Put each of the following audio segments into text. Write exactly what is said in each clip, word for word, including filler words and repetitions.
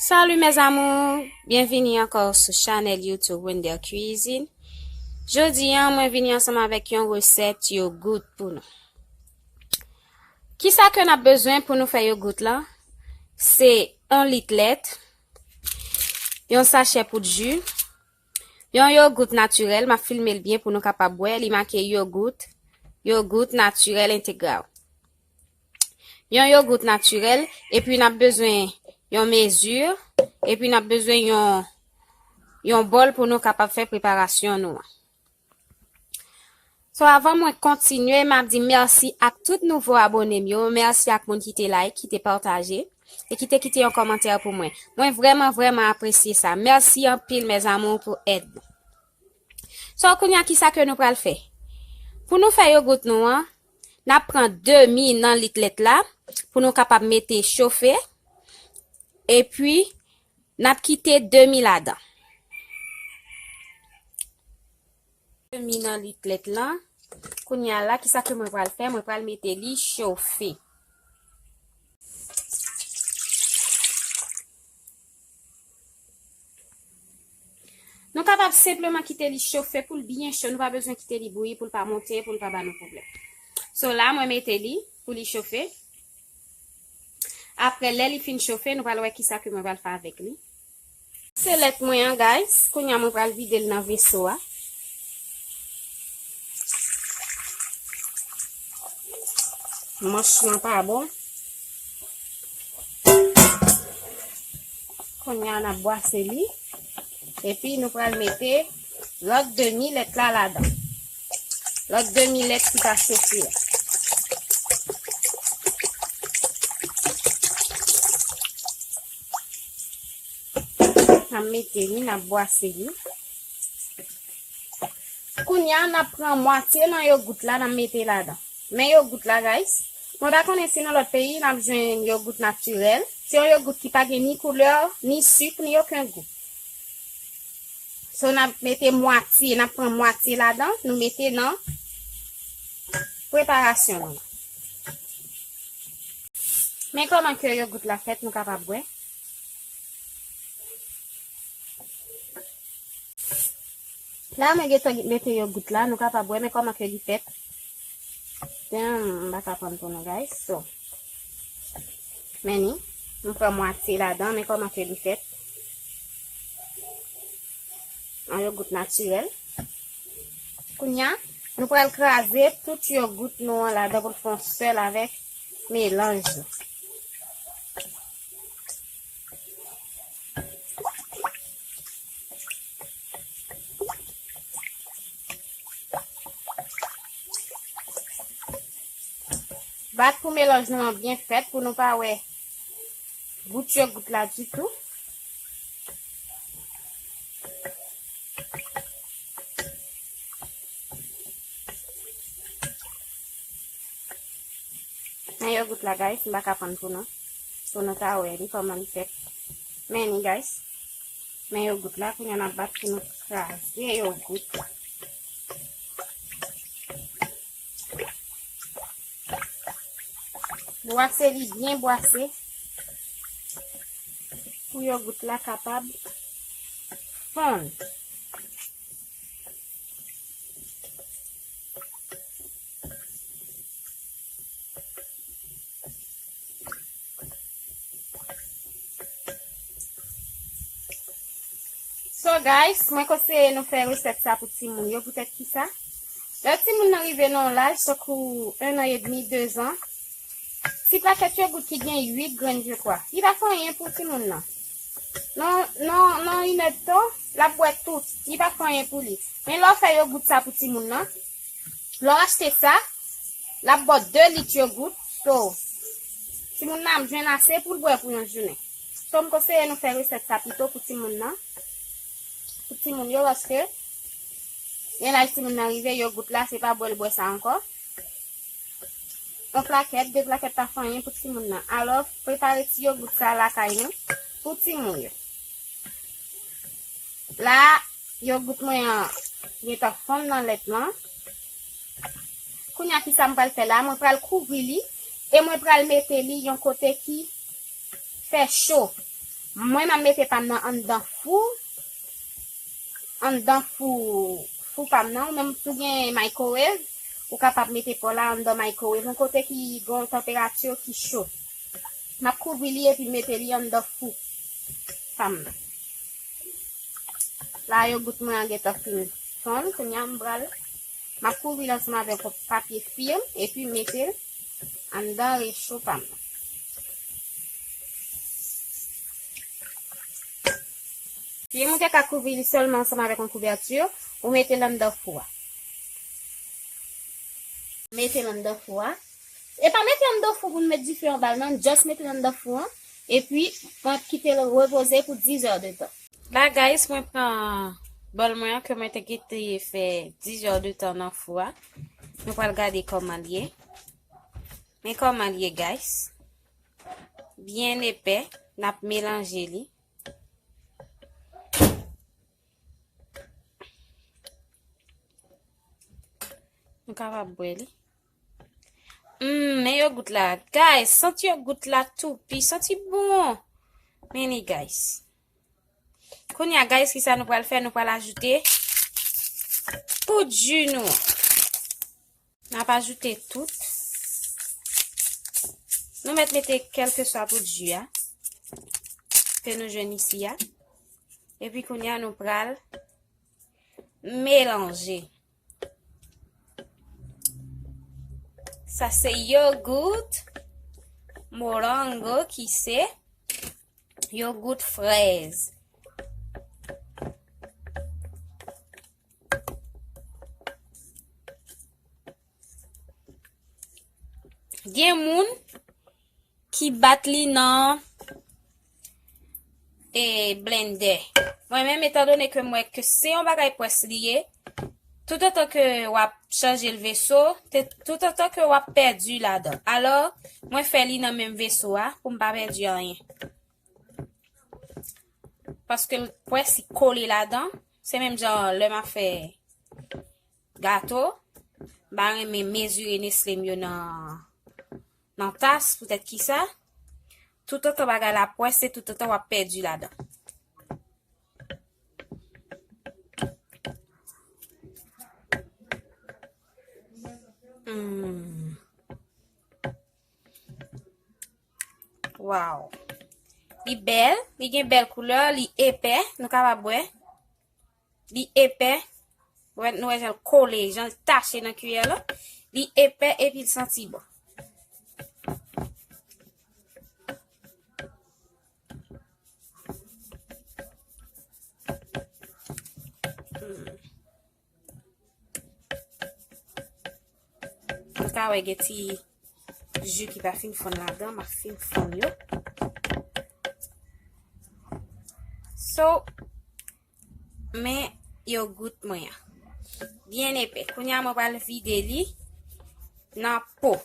Salut mes amours, byenvini ankò sou chanèl YouTube Wender Cuisine. Jodi a, mwen vini ansanm avèk yon resèt yogout pou nou. Kisa ke n ap bezwen pou nou fè yogout la? Se yon lit lèt, yon sachè poud ji, yon yogout natirèl, m ap filme l byen pou nou kapab wè, li make yogout, yogout natirèl entegral. Yon yogout natirèl, epi n ap bezwen yon mezi, epi n ap bezwen yon, yon bòl pou nou kapab fè preparasyon nou an. So, avan mwen kontinye, m ap di mèsi ak tout nouvo abone m yo, mèsi ak moun ki te like, ki te pataje, e ki te kite yon kòmantè pou mwen. Mwen vrèman, vrèman apresye sa. Mèsi anpil, mes amours, pou èd nou. So, kounye a, kisa ke nou pral fè? Pou nou fè yogout nou an, n ap pran demi nan lit lèt la, pou nou kapab mete chofe, epi n ap kite demi ladan. Demi nan lit lèt lan. Kounye a la, kisa ke mwen pral fè? Mwen pral mete li chofe. Nou kapab senpleman kite li chofe pou l byen cho. Nou pa bezwen kite li bouyi pou l pa monte, pou l pa ba nou pwoblèm. So la, mwen mete li pou li chofe. Apre, lè li fin chofe, nou pral wè kisa ke mwen pral fè avèk li. Se lèt mwen an, guys. Kounye a, mwen pral vide l nan veso a. Manch lan pa bon. Kounye a, n ap bwase li. Epi, nou pral mete lòt demi lèt la ladan. Lòt demi lèt ki pa chofe a. N ap mete li, n ap bwase li. Kounye a, n ap pran mwatye nan yogout la, n ap mete ladan. Men yogout la, guys, mwen pa konnen si nan lòt peyi n ap jwenn yogout natirèl. Se yon yogout ki pa gen ni koulè, ni sik, ni okenn gou. So, n ap mete mwatye, n ap pran mwatye ladan, nou mete nan preparasyon nou. Men kòman ke yogout la fèt, nou kapab wè. La, mwen gentan mete yogout la, nou kapab wè, men kòman ke li fèt. Damn, m pa ka prann pou nou, guys. So, men ni, m pran mwatye ladan, men kòman ke li fèt. Yon yogout natirèl. Kounye a, nou pral kraze tout yogout nou an ladan pou l fè yon sèl avèk melanj la. Bat pou melanj nou an byen fèt pou nou pa wè gout yogout la ditou. Men yogout la, guys, m pa ka prann pou nou. Pou nou ta wè li kòman li fèt. Men ni, guys. Men yogout la, kounye a n ap bat pou nou kraze yogout la. Bwase li byen bwase pou yogout la kapab fonn. So, guys, mwen konseye nou fè resèt sa pou timoun yo. Poutèt ki sa? Lè timoun nan rive nan yon laj, tankou un an edmi, dezan, ti pakèt yogout ki gen uit grenn, je crois, li pa fè anyen pou timoun nan. Nan, nan, nan inèdtan, l ap bwè tout. Li pa fè anyen pou li. Men lè w fè yogout sa pou timoun nan, lè w achte sa, l ap bwè de lit yogout. So, timoun nan ap jwenn ase pou l bwè pou yon jounen. So, m konseye nou fè resèt sa pito pou timoun nan. Pou timoun yo, paske gen laj timoun nan rive, yogout la, se pa bwè l bwè sa ankò. Yon plakèt, de plakèt pa fè anyen pou timoun nan. Alò, prepare ti yogout sa lakay nou pou timoun yo. La, yogout mwen an gentan fonn nan lèt lan. Kounye a, kisa m pral fè la? Mwen pral kouvri li e mwen pral mete li yon kote ki fè cho. Mwen, m ap mete pa m nan anndan fou, anndan fou, fou pa m nan. Ou menm, si w gen microwave, ou kapab mete pa w la anndan microwave, yon kote ki gen yon tanperati ki cho. M ap kouvri li epi mete li anndan fou pa m nan. La, yogout mwen an gentan fin fonn, kounye a m pral, m ap kouvri l ansanm avèk yon papye fim epi mete l anndan recho pa m nan. Fim ou te ka kouvri li sèlman ansanm avèk yon kouvèti, ou mete l anndan fou a. Mete l anndan fou a. E pa mete l anndan fou pou n met dife anba l non, just mete l anndan fou an. Epi, mwen ap kite l repoze pou dis heures de temps. La, guys, mwen pran bòl mwen an ke mwen te kite fè dis heures de temps nan fou a. Nou pral gade kòman l ye. Men kòman l ye, guys. Byen epè, n ap melanje li. Nou kapab bwè li. Mm, men yogout la. Guys, santi yogout la tou pi. Santi bon. Men li, guys. Kounye a, guys, kisa nou pral fè? Nou pral ajoute poud ji nou an. N ap ajoute tout. Nou mèt mete kèlkeswa poud ji a ke nou jwenn isi a. Epi kounye a, nou pral melanje. Sa se yogout morango ki se yogout frèz. Gen moun ki bat li nan, e, blendè. Mwen menm, etandone ke m wè ke se yon bagay pwès li ye, toutotan ke w ap chanje l veso, te- toutotan ke w ap pèdi ladan. Alò, mwen fè li nan menm veso a pou m pa pèdi anyen. Paske l pwès li kole ladan, se menm jan lè m ap fè gato, m pa renmen mezire Nestlé m yo nan, nan tas, poutèt kisa? Toutotan bagay la pwès, se toutotan w ap pèdi ladan. Hmm. Wow. Li bèl, li gen bèl koulè, li epè, nou kapab wè. Li epè. Wè, nou wè jan l kole, jan l tache nan kiyè la. Li epè epi l santi bon. Hmm. Nou ka wè gen ti ji ki pa fin fonn ladan, m ap fin fonn yo. So, men yogout mwen an. Byen epè. Kounye a mwen pral vide li nan po.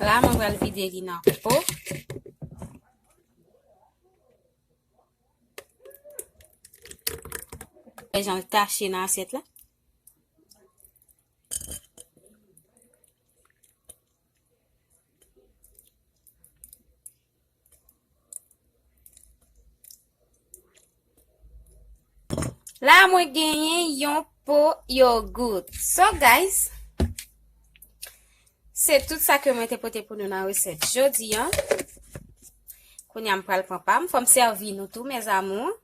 La, mwen pral vide li nan po. Wè jan l tache nan asyèt la. La, mwen genyen yon po yogout. So, guys, se tout sa ke mwen te pote pou nou nan resèt jodi a. Kounye a, m pral pran pa m. Fò m sèvi nou tou, mes amours.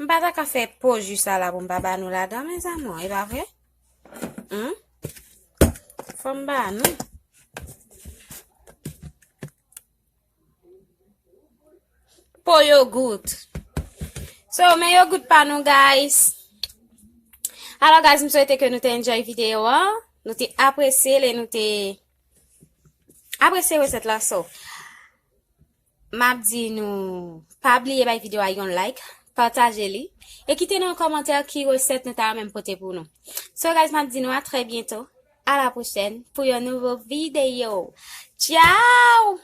M pa ta ka fè po ji sa la pou m pa ba nou ladan, mes amours, e pa vre? Hmm? Fò m ba nou. Po yogout. So, men yogout pa nou, guys. Alò, guys, m swete ke nou te enjoy videyo an. Nou te apresye l e nou te apresye resèt la. So, m ap di nou, pa bliye bay videyo a yon like, pataje li, e kite nan yon kòmantè ki resèt nou ta renmen m pote pou nou. So, guys, m ap di nou a trè byento. À la prochaine pour un nouveau vidéo. Ciao!